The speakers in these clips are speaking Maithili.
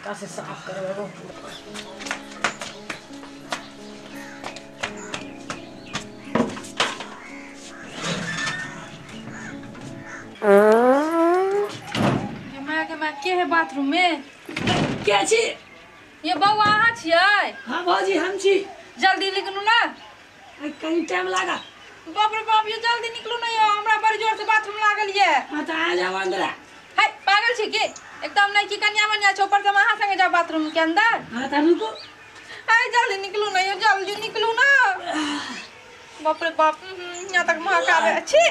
बड़का से साफ करबो। के है बाथरूम में? के छी? ये बउआ अहाँ छियै? हां भौजी हम छी। जल्दी निकलू ना। कनी टाइम लागा। बाप रे बाप, ये जल्दी निकलू ना, यो हमरा बड़ी जोर से बाथरूम लागल ये। हां त आ जाओ अंदर। हाय पागल छी की? एकदम नहीं की कन्या मन्या छौ, ऊपर से हम अहाँ संगे जाओ बाथरूम के अंदर। हां त रुको। हाय जल्दी निकलू ना, यो जल्दी निकलू ना। बाप रे बाप, यहाँ तक महक आवे अछि।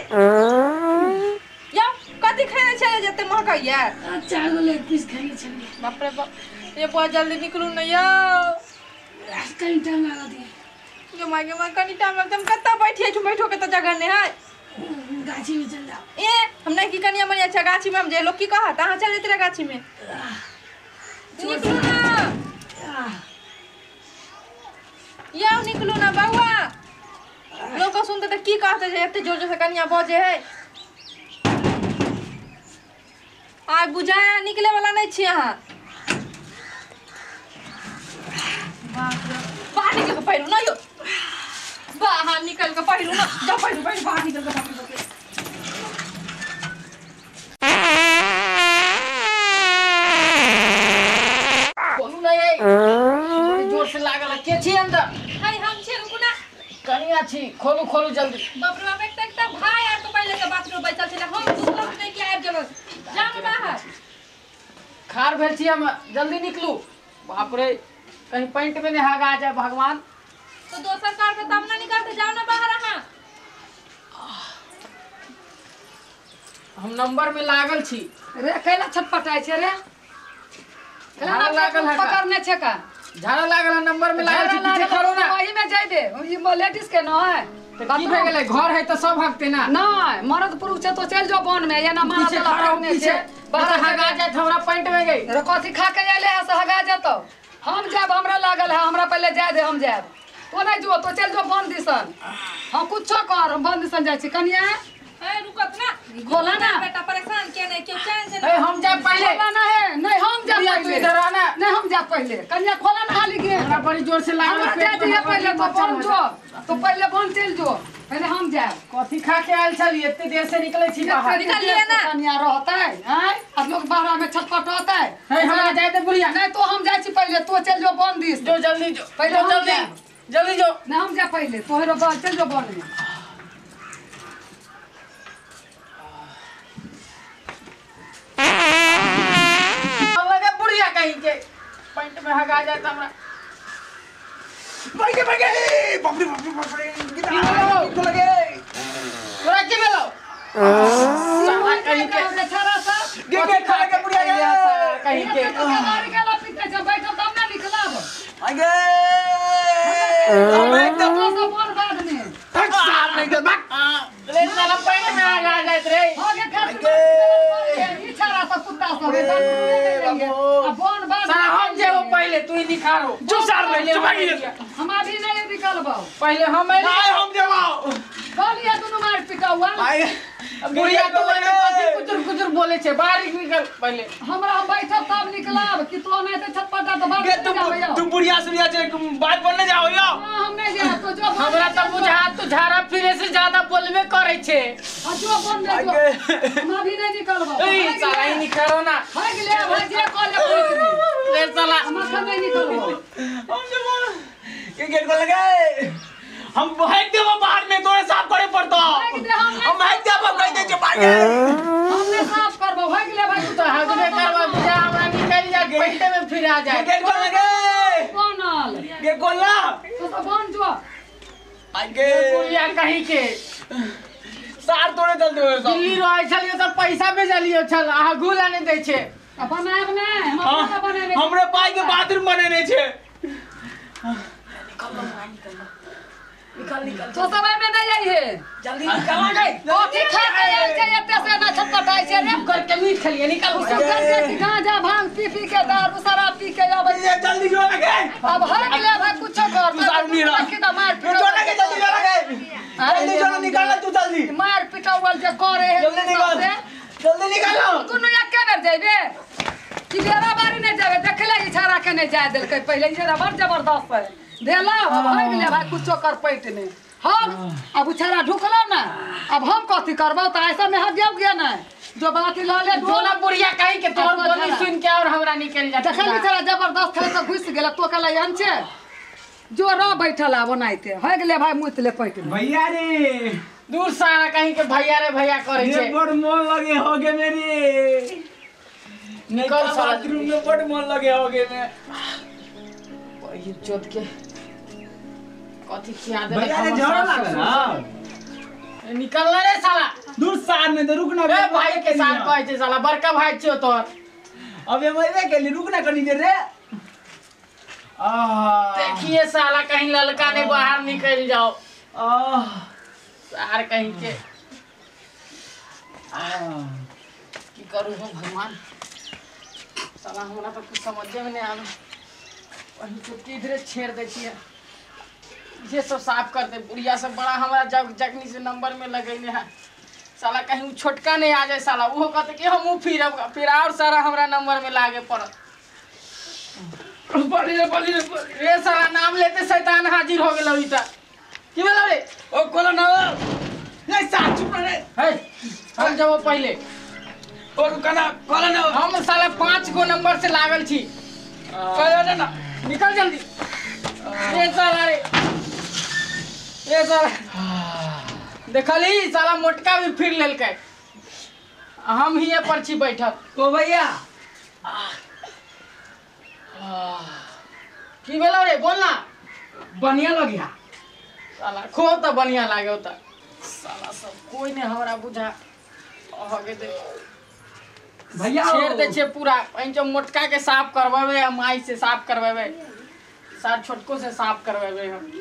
या कथी खेने छले जते महकैया? 4 गो लेग पीस खेने छलियै। बाप रे बाप, ये बहुत जल्दी निकलू ना यो। कनी टाइम लागत ये। यो my गे my, कनी टाइम लगत। हम कत्ता बैठिए छु, बैठो के त जगह नहीं है। गाछी में चल जाओ। ए हम नहीं की कनिया मनिया अच्छा गाछी में हम जे लोग की कहत, अहाँ चल जैते गाछी में। निकलू ना यो, निकलू ना बउआ। लोग सुनते त की कहते जे एते जोर जोर से कनिया बजे है। आइ बुझाया निकले वाला नहीं छी अहाँ। बाहर निकल के पहिरू ना यो, बाहर निकल के पहिरू ना, जा पहिरू पहिरू, बाहर निकल के पहिरू। बोलू ना ये बड़ी जोर से लागल है। के छी अंदर? हाय हम छी, रुकू ना। कनिया छी, खोलू खोलू जल्दी। बाप रे बाप, एक त भाई आर तो पहिले से बाथरूम बैठल छले, हम दूसरा नहीं के आबि गेलो। जाउ बाहर। खार भेल छी हम, जल्दी निकलू। बाप रे, कहीं पैंट में नहीं आ जाए भगवान। तो दोसर कार पे तब ना निकलते, जाओ ना बाहर अहाँ। हम नंबर में लागल छी। रे कैला छटपटाय छै रे? झाड़ा लागल है, पकड़ने छै का? झाड़ा लागल है, नंबर में लागल छी। पीछे करो ना। वही में जाइबे, ई लेडीज के न है। की भे गेलै? घर है त सब हकते ना। नहीं मर्द पुरुष छै तो चल जो वन में, या ना मारा पीछे खड़ा हो, पीछे बाहर हगा जात हमरा पैंट में गई। रे कथी खा के आइले है से हगा जतो। हम जाब, हमरा लागल है, हमरा पहले जाय दे, हम जाब। तो नहीं जो तो चल जो वन दिसन। हम कुछो कर, हम वन दिसन जाइ छी। कनिया ए रुकत ना, खोला ना बेटा, परेशान के नहीं क्यों चैन से। ए हम जाब पहले। खोला ना है, नहीं हम जाब पहले। इधर आना। नहीं हम जाब पहले। कनिया खोला ना हाली के। हमरा बड़ी जोर से लागल पेट में। पहले तो वन जो, तो पहले वन चल जो, पहले हम जाब। कथी खा के आयल छली? एते देर से निकले छी बाहर। निकलिए ना। कनिया रहतै हैं आ लोग बाहर में छटपट होतै। है हमरा जाय दे बुढ़िया। नहीं तो हम जाइ छी पहले, तो चल जो वन दिस। जो जल्दी जो, पहले हम जल्दी जल्दी जो। नहीं हम जा पहले, तोहरो वन चल जो वन में। बुढ़िया कहीं के पैंट में हगा जाए त हमरा। भागे भागे, बाप रे बाप रे बाप रे, कितना लगे तोरा की भेलो? साला कहीं के बेचारा सब गे गे खा के बुढ़िया गे कहीं के गाड़ी गेला पीते जब बैठो तब ना निकलब। आगे हम एकदम तो सब बाद में तक साल नहीं दे भाग ले साला पैंट में हगा जात रे। हो गे खा ई छारा सब कुत्ता सब अब बन बाद साला हम जेबो पहले, तू ही निकालो। जो सार ले जो भागी। हम अभी नहीं निकलबो, पहले हम नहीं हम जेबो। बोलिए दुनु मार पिटावा। बुढ़िया तो कथी कुचुर कुचुर बोले छे, बाहर निकल पहले। हमरा हम बैठब तब निकलब कि तो नहीं त छटपटा त बाहर। गे तुम बुढ़िया सुनिया छे बात बोलने जाओ यो। हां हम नहीं जाब तो जो हमरा त बुझा तू झाड़ा फिरे से ज्यादा बोलबे करे छे। आ जो बोल दे जो, हम अभी नहीं निकलबो। ए साला ही निकलो ना। भाग ले भाग जे कॉल ले पूछ ले साला। हम अखन नहीं निकलबो। हम जेबो के गेट को लगे हम भाग देबो बाहर में, तोरे साफ करे पड़तो। हम भाग देबो कह दे जे भाग। हम नहीं साफ करबो, भाग ले भाग। तू तो हगबे करबो बुझा, हमरा निकल जा पेटे में फिर आ जाए। गेट को लगे बनल गे कोला तो तो बन जो आगे बुढ़िया कहीं के सार तोरे चल देबो सब। दिल्ली रहै छलियो त पैसा भेजलियो छल, अहाँ घूल आने दै छे। बनायब नै, हम अपना बनेने। हमरे पाई के बाथरूम बनेने छे। निकल निकल निकल निकल। तो समय में नहीं आई है, जल्दी निकल आ गई। कथी खा के आयल छै एते से ना छटपटाय छै रे? कर के मीट खलिए निकल। सब करके गांजा भांग पी पी के दारू शराब पी के अबै। ये जल्दी जो लगे अब हर ले भाई कुछो कर। तू सारू नहीं रह रखी त मार जो लगे जल्दी जो लगे जल्दी जो निकाल तू जल्दी मार पिटावल जे करे है। जल्दी निकाल, जल्दी निकालो। दुनु एके बेर जइबे। कि बेरा बारी नहीं जावे देखले इशारा के नहीं जाए देलकै पहिले इशारा बड़ जबरदस्त है देला भाग गेलै भाई कुछो कर पैट नहीं हम अब उछारा ढुकलो ना अब हम कथी करबो त ऐसा में हग गया ना जो बात ल ले जोना बुढ़िया कहीं के तोर बोली सुन के और हमरा निकल जा देखल बेचारा जबरदस्त है तो घुस गेला तो कहला एहन छे जो र बैठल आबो नाइते हो गेले भाई मुत ले पैट भैया रे दूर सारा कहीं के भैया रे भैया करे छे बड़ मन लगे हो गे मेरी निकल साला बाथरूम में बड़ मन लगे हो गे मैं वही चोट के कथी खिया दे भैया रे झोड़ा लागल हां निकल रे साला दूर सार में तो रुकना रे भाई के साथ कहै छै साला बड़का भाई छियो तोर अबे मरबे केली रुकना कनी देर रे आह देखिए साला कहीं ललका ने बाहर निकल जाओ आह सार कहीं के की करू हो भगवान साला हमरा तो कुछ समझे में नहीं आवे वही चुटकी इधरे छेड़ दै छियै ये सब साफ कर दे बुढ़िया सब बड़ा हमारा जग जगनी से नंबर में लगैने है साला कहीं उ छोटका नहीं आ जाए साला वो कहते कि हम फिर फिर और सारा हमरा नंबर में लागे पड़त बड़ी रे बड़ी रे रे साला नाम लेते शैतान हाजिर हो गेल ई त की भेल रे ओ कोला ना नहीं साथ चुप रे हे हम जब पहले ओ रुकना कोला ना हम साला 5 गो नंबर से लागल छी कोला ना निकल जल्दी रे साला रे ये साला देखली साला मोटका भी फिर लेलकै हम हिये पर छी बैठल ओ भैया की भेलो रे बोल ना बढ़िया लगिया साला खो त बढ़िया लागे त साला सब कोई नहीं हमरा बुझा अहगे दे भैया छेड़ दे छे पूरा जो मोटका के साफ करवावे हम माई से साफ करवावे सार छोटको से साफ करवावे हम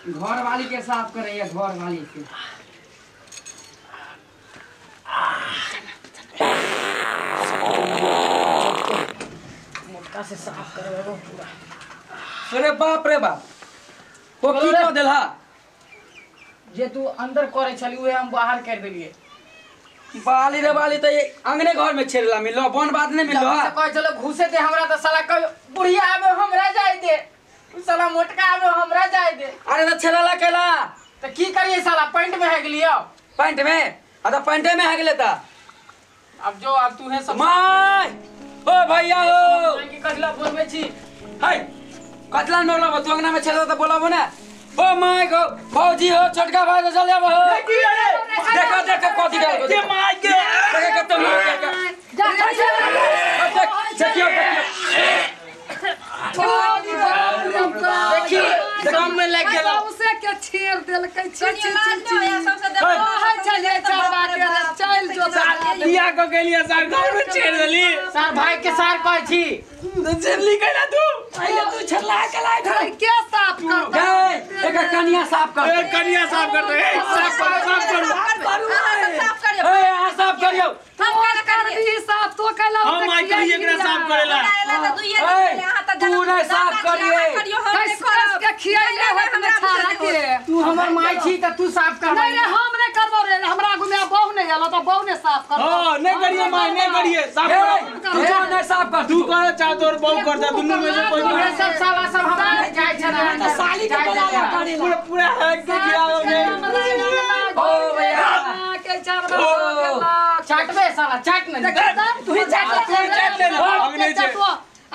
घर वाली के साफ करैया घर वाली के मोटका से साफ करवावे पूरा। अरे बाप रे बाप ओ की क देलहा जे तू अंदर करे छली उहे हम बाहर कर देलिए। बाली रे बाली त अंगने घर में छेड़ला मिलो बन बात नहीं मिलो। हां कह चलो घुसे दे हमरा त साला कह बुढ़िया आबे हमरा जाय दे साला मोटका आबे हमरा जाय दे। अरे त छेड़ला केला त की करिए साला पैंट में है गेलियो पैंट में आ त पैंटे में है गेले त अब जो अब तू है सब my ओ भैया हो की कथला बोलबे छी है कथला न बोलबो तू अंगना में छेड़ला त बोलबो ना। ओ my गो भौजी हो छोटका भाई तो चल जाबो हो देखो देखो कथी डाल के my के देखो कत मार के जा देख देखियो देखी सब में लग गेलो उसे के छेड़ देलकै छी छी छी सबसे देखो है चले चलवा के चल जो बियाह क गेलिया सार घर में छेड़ देली सार भाई के सार कहै छी तो छेड़ली कैला तू पहिले तू छेड़ला के लाय के साफ कर दे एकर कनिया साफ कर ए कनिया साफ कर दे ए साफ कर साफ करू साफ करियो ए आ साफ करियो हम काला कर साफ तो कैला हम आई करिए एकरा साफ करेला एला त दुइये दिन अहाँ त तू नहीं साफ करिए करियो हम नहीं कस करब के खियाइले होत ने छाड़ा के तू हमर माई छी त तू साफ कर। नहीं रे हम नहीं करबो रे हमरा आगू में बहु नहीं आलो त बहु ने साफ करबो। हां नहीं करिए माई नहीं करिए साफ ए करो तू जो नहीं साफ कर तू कर चाह तोर बहु कर जा दुनू में से कोई तोरे सब साला सब हमरा नहीं जाय छै त साली के बोला करेला पूरा पूरा हैक के गिरा हो गए। ओ भैया के चार चाटबे साला चाट न तू ही चाट तू ही चाट ले हम नहीं छे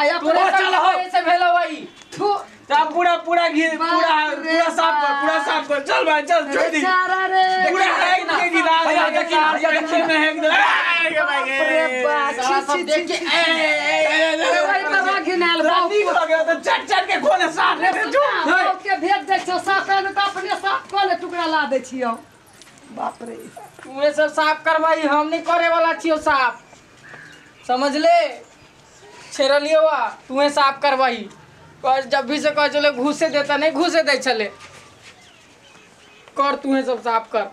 आया तोरे चल सब हो। से भेलो वही थू साफ पूरा पूरा घी पूरा पूरा साफ कर पूरा साफ कर चल भाई चल छोड़ दी बेचारा रे पूरा हैक के गिरा भैया देखी ना, भैया देखी ना। में हैक दे ए भाई रे बा साला छी सब छी देख के छी ए ए ए भाई बाबा घिनाल बहु नीक लगे तो चट चट के खोले साफ रे चुप बहु के भेज दै छौ साफ कर त अपने साफ कऽ ले टुकड़ा ला दै छियौ। बाप रे तूहे सब साफ करवाई हम नहीं करे वाला छियो साफ समझ ले छेड़लियो वा तूहे साफ करवाई कर जब भी से कह चले घुसे देता नहीं घुसे दे छले कर तूहे सब साफ कर।